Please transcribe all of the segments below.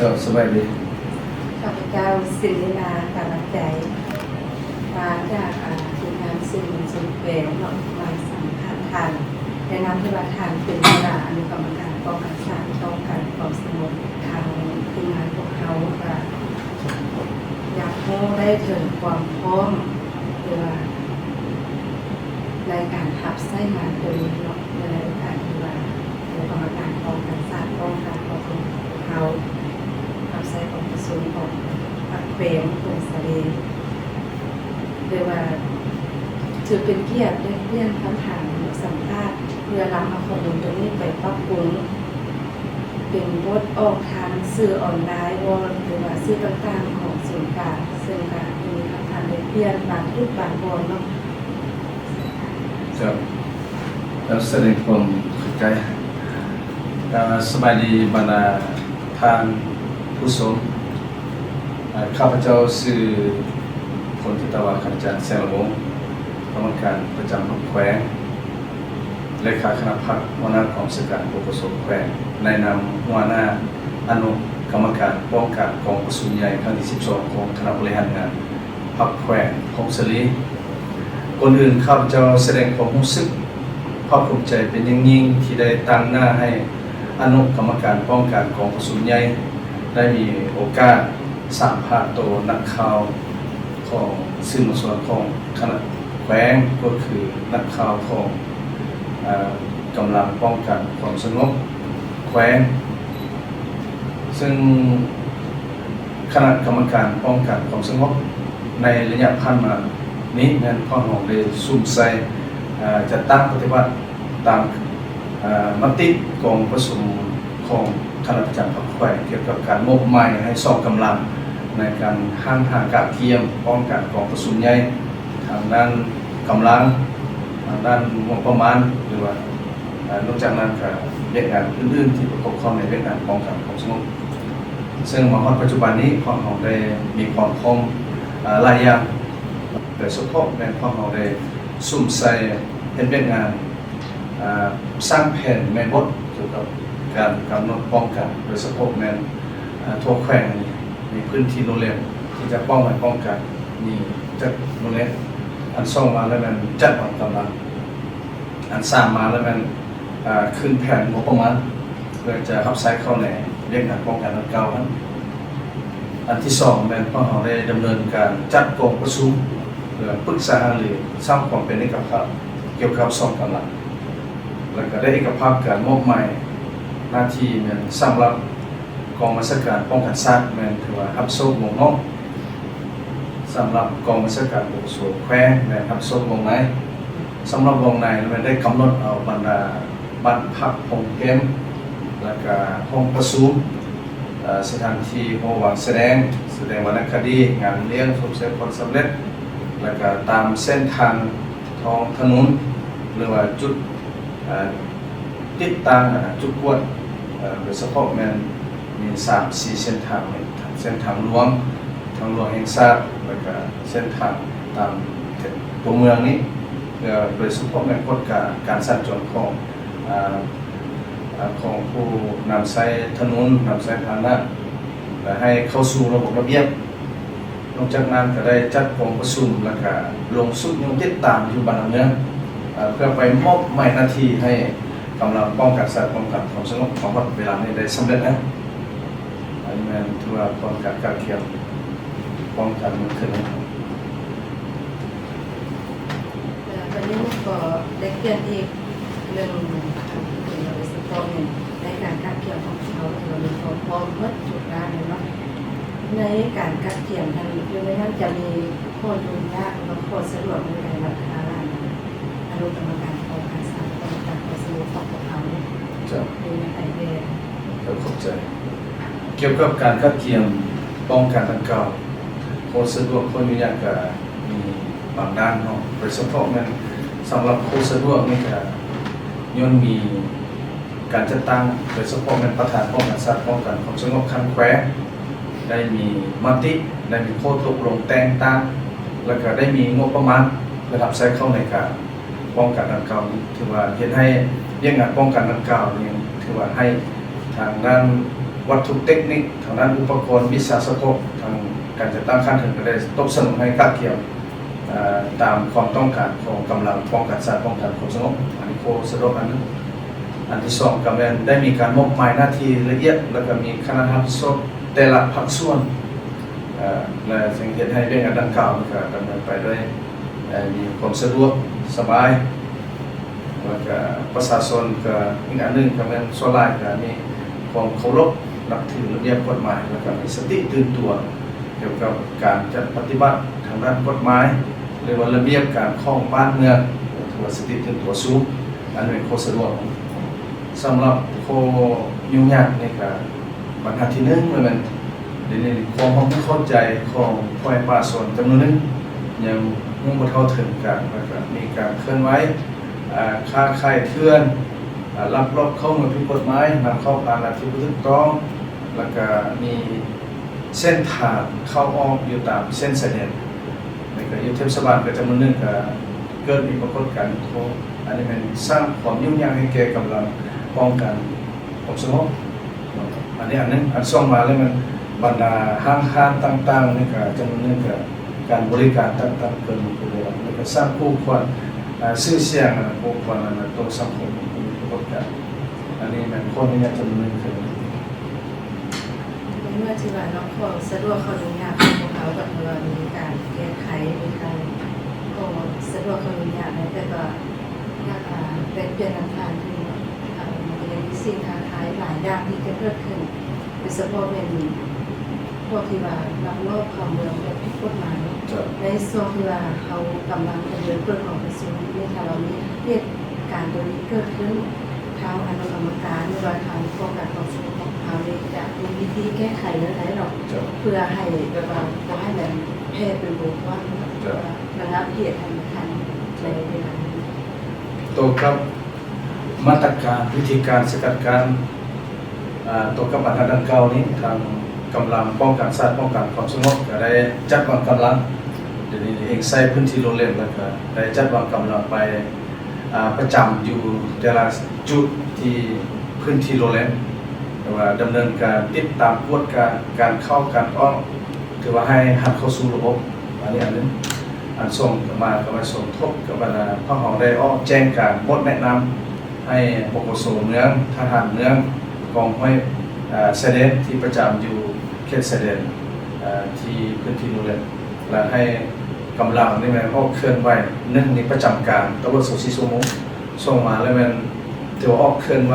ເຈົ້າ ສະບາຍດີ. ຂ້າພະເຈົ້າ ສິນລິມາ ຕາລັດໃຈ ມາຈາກ ອາ ທີມງານສື່ມວນຊົນແຂວງເນາະ ມາສຳພາດທ່ານ ໃນນາມທີ່ວ່າທ່ານເປັນຫົວໜ້າອະນຸກຳມະການປ້ອງກັນຊາດ ປ້ອງກັນຄວາມສະຫງົບ. ທາງທີມງານພວກເຮົາກະຢາກຮູ້ໄດ້ເຖິງຄວາມພ້ອມ ຫຼືວ່າ ໃນການຮັບໃຊ້ງານໂຕນີ້ເນາະ ໃນໂອກາດທີ່ວ່າ ຄະນະກຳມະການປ້ອງກັນຊາດ ປ້ອງກັນປະຊາຊົນຂອງເຮົາ ຮັບໃຊ້ກອງປະຊຸມຂອງພັກແຂວງຜົ້ງສາລີ ຫຼືວ່າຖືເປັນກຽດແລກປ່ຽນຄຳຖາມສຳພາດ ເພື່ອນຳເອົາຂໍ້ມູນໂຕນີ້ໄປປັບປຸງ ເປັນບົດອອກທາງສື່ອອນລາຍບໍ ຫຼືວ່າສື່ຕ່າງໆຂອງສູນກາງ ເຊິ່ງກະມີຄຳຖາມແລກປ່ຽນບາງຈຸດບາງບ່ອນເນາະ. ເຈົ້າ ແລ້ວສະແດງຄວາມເຂົ້າໃຈ. ເອີ ສະບາຍດີບັນດາທ່ານຜູ້ຊົມ. ເອີ ຂ້າພະເຈົ້າຊື່ ພົນທິດຕະວາ ຂັນຈັນ ແສງລະວົງ, ກຳມະການປະຈຳພັກແຂວງ, ເລຂາຄະນະພັກ, ຫົວໜ້າກອງບັນຊາການ ປກສ ແຂວງ ໃນນາມຫົວໜ້າອະນຸກຳມະການປ້ອງກັນກອງປະຊຸມໃຫຍ່ຄັ້ງທີສິບສອງ ຂອງຄະນະບໍລິຫານງານ ພັກແຂວງຜົ້ງສາລີ. ກ່ອນອື່ນ ຂ້າພະເຈົ້າສະແດງຄວາມຮູ້ສຶກພາກພູມໃຈເປັນຢ່າງຍິ່ງ ທີ່ໄດ້ຕາງໜ້າໃຫ້ອະນຸກຳມະການປ້ອງກັນກອງປະຊຸມໃຫຍ່ ໄດ້ມີໂອກາດສຳພາດໂຕນັກຂ່າວຂອງສື່ມວນຊົນຂອງຄະນະແຂວງ ກໍຄືນັກຂ່າວຂອງ ເອີ ກຳລັງປ້ອງກັນຄວາມສະຫງົບແຂວງ ເຊິ່ງ ຄະນະກຳມະການປ້ອງກັນຄວາມສະຫງົບໃນໄລຍະຜ່ານມານີ້ ແມ່ນພວກເຮົາໄດ້ສຸມໃສ່ ເອີ ຈັດຕັ້ງປະຕິບັດຕາມ ເອີ ມະຕິກອງປະຊຸມຂອງຄະນະປະຈຳພັກແຂວງ ກ່ຽວກັບການມອບໝາຍໃຫ້ສອງກຳລັງໃນການຫ້າງຫາກະກຽມປ້ອງກັນກອງປະຊຸມໃຫຍ່ ທາງດ້ານກຳລັງ, ທາງດ້ານງົບປະມານ ຫຼືວ່າ ນອກຈາກນັ້ນກະວຽກງານອື່ນໆທີ່ປະກອບເຂົ້າໃນວຽກງານປ້ອງກັນຄວາມສະຫງົບ. ເຊິ່ງມາຮອດປັດຈຸບັນນີ້ ພວກເຮົາໄດ້ມີຄວາມພ້ອມ ອາ ຫຼາຍຢ່າງ ໂດຍສະເພາະແມ່ນພວກເຮົາໄດ້ສຸມໃສ່ເຮັດວຽກງານ ອາ ສ້າງແຜນແມ່ບົດກ່ຽວກັບການກຳນົດປ້ອງກັນ ໂດຍສະເພາະແມ່ນ ອາ ທົ່ວແຂວງມີພື້ນທີ່ໂຮງແຮມທີ່ຈະປ້ອງກັນ ປ້ອງກັນມີຈັດໂຮງແຮມ. ອັນສອງມາແລ້ວແມ່ນຈັດວາງກຳລັງ. ອັນສາມມາແລ້ວແມ່ນ ອາ ຂຶ້ນແຜນງົບປະມານ ເພື່ອຈະຮັບໃຊ້ເຂົ້າໃນວຽກງານປ້ອງກັນດັ່ງກ່າວນັ້ນ. ອັນທີສອງແມ່ນພວກເຮົາໄດ້ດຳເນີນການຈັດກອງປະຊຸມ ເພື່ອປຶກສາຫາລືສ້າງຄວາມເປັນເອກະພາບກ່ຽວກັບສອງກຳລັງ ແລ້ວກະໄດ້ເອກະພາບການມອບໝາຍໜ້າທີ່ແມ່ນສຳລັບ ກອງບັນຊາການປ້ອງກັນຊາດແມ່ນຖືວ່າຮັບໂຊກວົງນອກ, ສຳລັບກອງບັນຊາການ ປກສ ແຂວງແມ່ນຮັບໂຊກວົງໃນ, ສຳລັບວົງໃນແມ່ນໄດ້ກຳນົດເອົາບັນດາບ້ານພັກ, ໂຮງແຮມ ແລ້ວກະຫ້ອງປະຊຸມ, ເອີ ສະຖານທີ່ໂຮງວາງສະແດງ, ສະແດງວັນນະຄະດີ, ງານລ້ຽງຊົມເຊີຍຄວາມສຳເລັດ, ແລ້ວກະຕາມເສັ້ນທາງທ້ອງຖະໜົນ ຫຼືວ່າຈຸດ ເອີ ຕິດຕັ້ງ ອາ ຈຸດກວດ ເອີ ໂດຍສະເພາະແມ່ນມີສາມສີ່ເສັ້ນທາງ ເສັ້ນທາງຫຼວງ, ທາງຫຼວງແຫ່ງຊາດ ແລ້ວກະເສັ້ນທາງຕາມຕົວເມືອງນີ້ ເພື່ອໂດຍສະເພາະແມ່ນກວດກາການສັນຈອນຂອງ ອາ ອາ ຂອງຜູ້ນຳໃຊ້ຖະໜົນ, ນຳໃຊ້ພາຫະນະ ແລະ ໃຫ້ເຂົ້າສູ່ລະບົບລະບຽບ. ນອກຈາກນັ້ນກະໄດ້ຈັດກອງປະຊຸມ ແລ້ວກະລົງຊຸດຍົງຕິດຕາມຢູ່ບ້ານນາເມືອງ ເອີ ເພື່ອໄປມອບໝາຍໜ້າທີ່ໃຫ້ກຳລັງປ້ອງກັນຊາດ ປ້ອງກັນຄວາມສະຫງົບ ມາຮອດເວລານີ້ໄດ້ສຳເລັດແລ້ວ. ອັນນີ້ແມ່ນຖືວ່າພວກເຮົາກະກະກຽມປ້ອງກັນມື້ຄືນນີ້. ແລ້ວບັດນີ້ກໍໄດ້ປ່ຽນອີກ ເລື່ອງໂດຍສະເພາະນີ້ ໃນການກະກຽມຂອງເຮົາ ເຮົາມີຄວາມພ້ອມໝົດທຸກດ້ານເນາະ. ໃນການກະກຽມນັ້ນ ຢູ່ໃນນັ້ນຈະມີຂໍ້ຫຍຸ້ງຍາກ ຫຼືວ່າຂໍ້ສະດວກແນວໃດ ລັດຖະບານ ອະນຸກຳມະການປ້ອງກັນຊາດ ປ້ອງກັນຄວາມສະຫງົບຂອງພວກເຮົາ ເຈົ້າ ເປັນແນວໃດແດ່? ເຈົ້າ ຂອບໃຈ. ກ່ຽວກັບການກະກຽມປ້ອງກັນດັ່ງກ່າວ ຂໍ້ສະດວກ ຂໍ້ຫຍຸ້ງຍາກກະມີບາງດ້ານເນາະ, ໂດຍສະເພາະແມ່ນສຳລັບຂໍ້ສະດວກນີ້ກະຍ້ອນມີການຈັດຕັ້ງ ໂດຍສະເພາະແມ່ນປະທານປ້ອງກັນຊາດ ປ້ອງກັນຄວາມສະຫງົບຂັ້ນແຂວງ ໄດ້ມີມະຕິ ໄດ້ມີຂໍ້ຕົກລົງແຕ່ງຕັ້ງ ແລ້ວກະໄດ້ມີງົບປະມານເພື່ອຮັບໃຊ້ເຂົ້າໃນການ ປ້ອງກັນດັ່ງກ່າວນີ້ ຖືວ່າເຮັດໃຫ້ວຽກງານປ້ອງກັນດັ່ງກ່າວນີ້ ຖືວ່າໃຫ້ທາງດ້ານ ວັດຖຸເຕັກນິກ ທາງດ້ານອຸປະກອນວິຊາສະເພາະ ທາງການຈັດຕັ້ງຂັ້ນເທິງກໍໄດ້ຕົບສະໜອງໃຫ້ກະກຽມ ເອີ ຕາມຄວາມຕ້ອງການຂອງກຳລັງປ້ອງກັນຊາດ ປ້ອງກັນຄວາມສະຫງົບ. ອັນນີ້ໂຄສະດວກອັນໜຶ່ງ. ອັນທີສອງກໍແມ່ນໄດ້ມີການມອບໝາຍໜ້າທີ່ລະອຽດ ແລ້ວກໍມີຄະນະຮັບຜິດຊອບແຕ່ລະພາກສ່ວນ ເອີ ແລະ ຈຶ່ງເຮັດໃຫ້ວຽກງານດັ່ງກ່າວມັນກໍດຳເນີນໄປດ້ວຍ ເອີ ມີຄວາມສະດວກສະບາຍ ແລ້ວກະປະຊາຊົນກະອີກອັນໜຶ່ງກະແມ່ນສ່ວນຫຼາຍກະມີຄວາມເຄົາລົບນັບຖືລະບຽບກົດໝາຍ ແລ້ວກະມີສະຕິຕື່ນຕົວກ່ຽວກັບການຈັດປະຕິບັດທາງດ້ານກົດໝາຍ ຫຼືວ່າລະບຽບການຂອງບ້ານເມືອງ ຖືວ່າສະຕິຕື່ນຕົວສູງ. ອັນນີ້ແມ່ນຂໍ້ສະດວກ. ສຳລັບຂໍ້ຫຍຸ້ງຍາກນີ້ກະ ບັນຫາທີໜຶ່ງແມ່ນ ດຽວນີ້ຄວາມຮູ້ເຂົ້າໃຈຂອງພໍ່ແມ່ປະຊາຊົນຈຳນວນໜຶ່ງຍັງຮູ້ບໍ່ເທົ່າເຖິງການ ແລ້ວກະມີການເຄື່ອນໄຫວ ອາ ຄ້າຂາຍເຖື່ອນ ອາ ລັກລອບເຂົ້າເມືອງຜິດກົດໝາຍ ນຳເຂົ້າພາຫະນະທີ່ບໍ່ຖືກຕ້ອງ ແລ້ວກະມີເສັ້ນທາງເຂົ້າອອກຢູ່ຕາມເສັ້ນຊາຍແດນ ແລ້ວກະຢູ່ເທດສະບານກະຈຳນວນໜຶ່ງກະເກີດມີປາກົດການໂທດ ອັນນີ້ແມ່ນສ້າງຄວາມຫຍຸ້ງຍາກໃຫ້ແກ່ກຳລັງປ້ອງກັນຄວາມສະຫງົບ. ອັນນີ້ອັນໜຶ່ງ. ອັນສອງມາແລ້ວແມ່ນບັນດາຫ້າງຮ້ານຕ່າງໆນີ້ກະຈຳນວນໜຶ່ງກະການບໍລິການຕ່າງໆເກີດຂຶ້ນ ແລ້ວກະສ້າງຄູ່ຄວັນ ອາ ຊື່ສຽງ ອາ ຄູ່ຄວັນ ອາ ຕໍ່ສັງຄົມ ມີປາກົດການ ອັນນີ້ແມ່ນຄວາມຫຍຸ້ງຍາກຈຳນວນໜຶ່ງຄື ໃນເມື່ອທີ່ວ່າເນາະ ຂໍ້ສະດວກຂໍ້ຫຍຸ້ງຍາກຂອງພວກເຮົາກໍຖືວ່າມີການແກ້ໄຂ ມີການ ກໍສະດວກກໍຫຍຸ້ງຍາກ ແຕ່ກໍຢາກ ອາ ແລກປ່ຽນນຳທ່ານ ເຖິງວ່າ ອາ ມັນກໍຍັງມີສິ່ງທ້າທາຍຫຼາຍຢ່າງທີ່ຈະເກີດຂຶ້ນ ໂດຍສະເພາະແມ່ນພວກທີ່ວ່າລັກລອບເຂົ້າເມືອງແບບຜິດກົດໝາຍເນາະ. ໃນຊ່ວງທີ່ວ່າເຮົາກຳລັງດຳເນີນເປີດກອງປະຊຸມນີ້ ຖ້າວ່າມີເຫດການໂຕນີ້ເກີດຂຶ້ນ ທາງອະນຸກຳມະການ ຫຼືວ່າທາງກອງການກອງຊຸມຂອງເຮົານີ້ຈະມີວິທີແກ້ໄຂແນວໃດເນາະ ເພື່ອໃຫ້ແບບວ່າບໍ່ໃຫ້ມັນແຜ່ເປັນວົງກວ້າງ ເພື່ອລະງັບເຫດໃຫ້ມັນທັນໃນເວລານັ້ນ. ຕໍ່ກັບມາດຕະການ ວິທີການສະກັດກັ້ນ ອາ ຕໍ່ກັບບັນຫາດັ່ງກ່າວນີ້ ທາງກຳລັງປ້ອງກັນຊາດ ປ້ອງກັນຄວາມສະຫງົບ ກໍໄດ້ຈັດວາງກຳລັງ ດຽວນີ້ເອງໃຊ້ພື້ນທີ່ໂລງແຮມ ແລ້ວກໍໄດ້ຈັດວາງກຳລັງໄປ ອາ ປະຈຳຢູ່ແຕ່ລະຈຸດທີ່ພື້ນທີ່ໂລງແຮມ ແຕ່ວ່າດຳເນີນການຕິດຕາມກວດກາການເຂົ້າການອອກ ຖືວ່າໃຫ້ຮັບເຂົ້າສູ່ລະບົບ ອັນນີ້ອັນໜຶ່ງ. ອັນສອງມາກໍມາສົມທົບກັບບັນດາ ພວກເຮົາໄດ້ອອກແຈ້ງການບົດແນະນຳໃຫ້ ປກສ ເມືອງ, ທະຫານເມືອງ, ກອງຮ້ອຍ ອາ ຊາຍແດນທີ່ປະຈຳຢູ່ເຂດຊາຍແດນ ອາ ທີ່ພື້ນທີ່ໂລງແຮມ ແລະ ໃຫ້ກຳລັງນີ້ແມ່ນອອກເຄື່ອນໄຫວ ໜຶ່ງນີ້ປະຈຳການຕະຫຼອດຊາວສີ່ຊົ່ວໂມງ, ສອງມາແລ້ວແມ່ນຖືວ່າອອກເຄື່ອນໄຫວ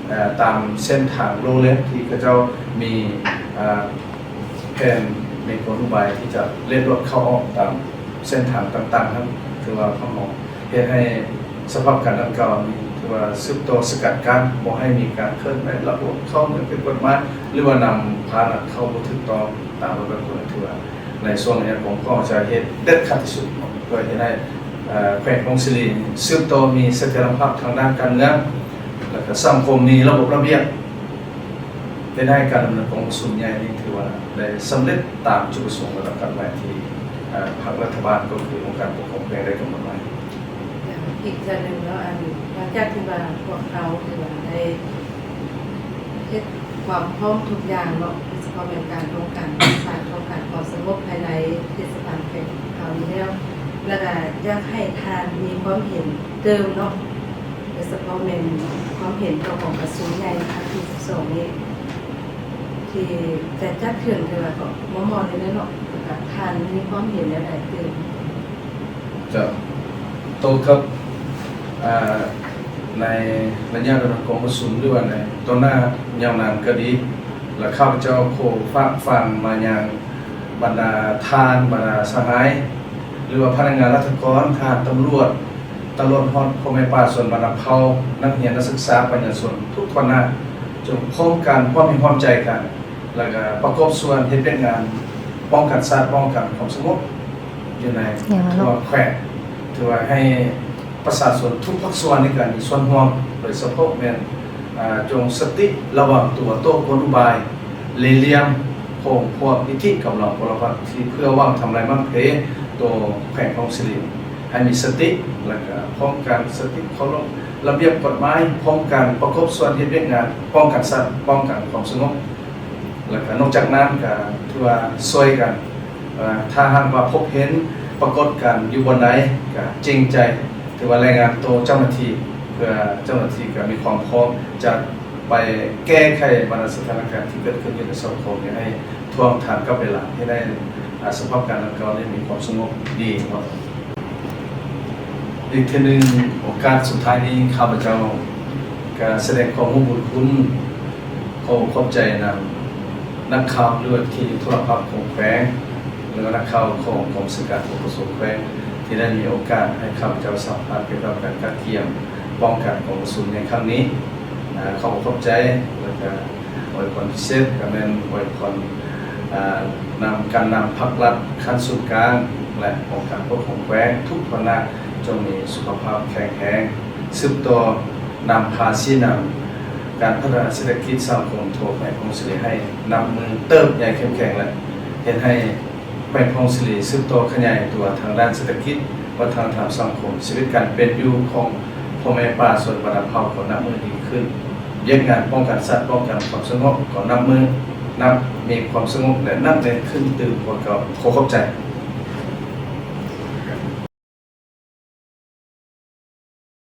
ເອີ ຕາມເສັ້ນທາງໂລງແຮມທີ່ເຂົາເຈົ້າມີ ເອີ ແຜນ ມີກົນອຸບາຍທີ່ຈະເລັດລົດເຂົ້າອອກຕາມເສັ້ນທາງຕ່າງໆນັ້ນ ຖືວ່າພວກເຮົາເຮັດໃຫ້ສະພາບການດັ່ງກ່າວນີ້ ຖືວ່າສືບຕໍ່ສະກັດກັ້ນ ບໍ່ໃຫ້ມີການເຄື່ອນໄຫວລັກລອບເຂົ້າເມືອງຜິດກົດໝາຍ ຫຼືວ່ານຳພາຫະນະເຂົ້າບໍ່ຖືກຕ້ອງຕາມລະບຽບກົດໝາຍ ຖືວ່າ ໃນຊ່ວງໄລຍະຂອງພວກເຮົາຈະເຮັດເດັດຂາດທີ່ສຸດ ເພື່ອເຮັດໃຫ້ ເອີ ແຂວງຜົ້ງສາລີສືບຕໍ່ມີສະຖຽນລະພາບທາງດ້ານການເມືອງ ແລ້ວກະສັງຄົມ ມີລະບົບລະບຽບ ເຮັດໃຫ້ການດຳເນີນກອງປະຊຸມໃຫຍ່ນີ້ຖືວ່າໄດ້ສຳເລັດຕາມຈຸດປະສົງ ແລະ ກັບໄວ້ທີ່ ເອີ ພັກລັດຖະບານ ກໍຄືອົງການປົກຄອງແຂວງໄດ້ກຳນົດໄວ້. ອີກເທື່ອໜຶ່ງເນາະ ອັນ ຫຼັງຈາກທີ່ວ່າພວກເຮົາຖືວ່າໄດ້ ເຮັດຄວາມພ້ອມທຸກຢ່າງເນາະ ໂດຍສະເພາະແມ່ນການປ້ອງກັນຮັກສາ ປ້ອງກັນຄວາມສະຫງົບພາຍໃນເທດສະບານແຂວງຂອງເຮົານີ້ແລ້ວ ແລ້ວກະຢາກໃຫ້ທ່ານມີຄວາມເຫັນເຕີມເນາະ ໂດຍສະເພາະແມ່ນຄວາມເຫັນຕໍ່ກອງປະຊຸມໃຫຍ່ຄັ້ງທີສິບສອງນີ້ ທີ່ຈະຈັດຂຶ້ນ ຖືວ່າກໍມໍ່ໆນີ້ແຫຼະເນາະ ແລ້ວກະທ່ານມີຄວາມເຫັນແນວໃດເຕີມ? ເຈົ້າ ຕໍ່ກັບ ອາ ໃນໄລຍະດຳເນີນກອງປະຊຸມ ຫຼືວ່າໃນຕໍ່ໜ້າຍາວນານກໍດີ ແລະ ຂ້າພະເຈົ້າຂໍຝາກຝັງມາຍັງບັນດາທ່ານ ບັນດາສະຫາຍ ຫຼືວ່າພະນັກງານລັດຖະກອນ, ທະຫານ, ຕຳຫຼວດ ຕະຫຼອດຮອດພໍ່ແມ່ປະຊາຊົນບັນດາເຜົ່າ, ນັກຮຽນ, ນັກສຶກສາ, ປະຊາຊົນທຸກທົ່ວໜ້າ ຈົ່ງພ້ອມກັນ ຮ່ວມແຮງຮ່ວມໃຈກັນ ແລ້ວກະປະກອບສ່ວນເຮັດວຽກງານປ້ອງກັນຊາດ ປ້ອງກັນຄວາມສະຫງົບຢູ່ໃນທົ່ວແຂວງ ຖືວ່າໃຫ້ປະຊາຊົນທຸກພາກສ່ວນໃນການມີສ່ວນຮ່ວມ ໂດຍສະເພາະແມ່ນ ອາ ຈົ່ງສະຕິລະວັງຕົວຕໍ່ກົນອຸບາຍເລ່ຫຼ່ຽມຂອງພວກອິດທິກຳລັງປໍລະວັດ ທີ່ເພື່ອຫວັງທຳລາຍໝັ້ນເພຕໍ່ແຂວງຜົ້ງສາລີ ໃຫ້ມີສະຕິ ແລ້ວກະພ້ອມກັນສະຕິເຄົາລົບລະບຽບກົດໝາຍ ພ້ອມກັນປະກອບສ່ວນເຮັດວຽກງານປ້ອງກັນຊາດ ປ້ອງກັນຄວາມສະຫງົບ ແລ້ວກໍນອກຈາກນັ້ນກໍຖືວ່າຊ່ວຍກັນ ເອີ ຖ້າຫາກວ່າພົບເຫັນປາກົດການຢູ່ບ່ອນໃດ ກໍເຈັງໃຈ ຖືວ່າລາຍງານຕໍ່ເຈົ້າໜ້າທີ່ ເພື່ອເຈົ້າໜ້າທີ່ກໍມີຄວາມພ້ອມຈະໄປແກ້ໄຂບັນຫາສະຖານະການທີ່ເກີດຂຶ້ນຢູ່ໃນສັງຄົມນີ້ໃຫ້ ທ່ວງທັນກັບເວລາ ເຮັດໃຫ້ ອາ ສະພາບການດັ່ງກ່າວນີ້ມີຄວາມສະຫງົບດີເນາະ. ອີກເທື່ອໜຶ່ງ ໂອກາດສຸດທ້າຍນີ້ ຂ້າພະເຈົ້າກະສະແດງຄວາມຮູ້ບຸນຄຸນ ຂໍຂອບໃຈນຳນັກຂ່າວ ຫຼືວ່າວິທະຍຸໂທລະພາບຂອງແຂວງ ແລະ ນັກຂ່າວຂອງກອງບັນຊາການປກສແຂວງ ທີ່ໄດ້ມີໂອກາດໃຫ້ຂ້າພະເຈົ້າສຳພາດກ່ຽວກັບການກະກຽມປ້ອງກັນກອງປະຊຸມໃນຄັ້ງນີ້. ອາ ຂໍຂອບໃຈ ແລະ ກະ ອວຍພອນພິເສດກໍແມ່ນອວຍພອນ ອາ ນຳການນຳພັກລັດຂັ້ນສູນກາງ ແລະ ອົງການປົກຄອງແຂວງທຸກພະແນກ ຈົ່ງມີສຸຂະພາບແຂງແຮງ ສືບຕໍ່ນຳພາຊີ້ນຳການພັດທະນາເສດຖະກິດສັງຄົມທົ່ວແຂວງແມ່ນຄອງສາລີໃຫ້ນັບມື້ເຕີບໃຫຍ່ເຂັ້ມແຂງ ແລະ ເຮັດໃຫ້ ແຂວງແມ່ນຄອງສາລີສືບຕໍ່ຂະຫຍາຍຕົວທາງດ້ານເສດຖະກິດ, ວັດທະນະທຳ, ສັງຄົມ, ຊີວິດການເປັນຢູ່ຂອງພໍ່ແມ່ປະຊາຊົນບັນດາເຜົ່າກໍນັບມື້ດີຂຶ້ນ. ວຽກງານປ້ອງກັນຊາດ, ປ້ອງກັນຄວາມສະຫງົບກໍນັບມື້ນັບມີຄວາມສະຫງົບ ແລະ ໜັກແໜ້ນຂຶ້ນຕື່ມກວ່າເກົ່າ. ຂໍຂອບໃຈ.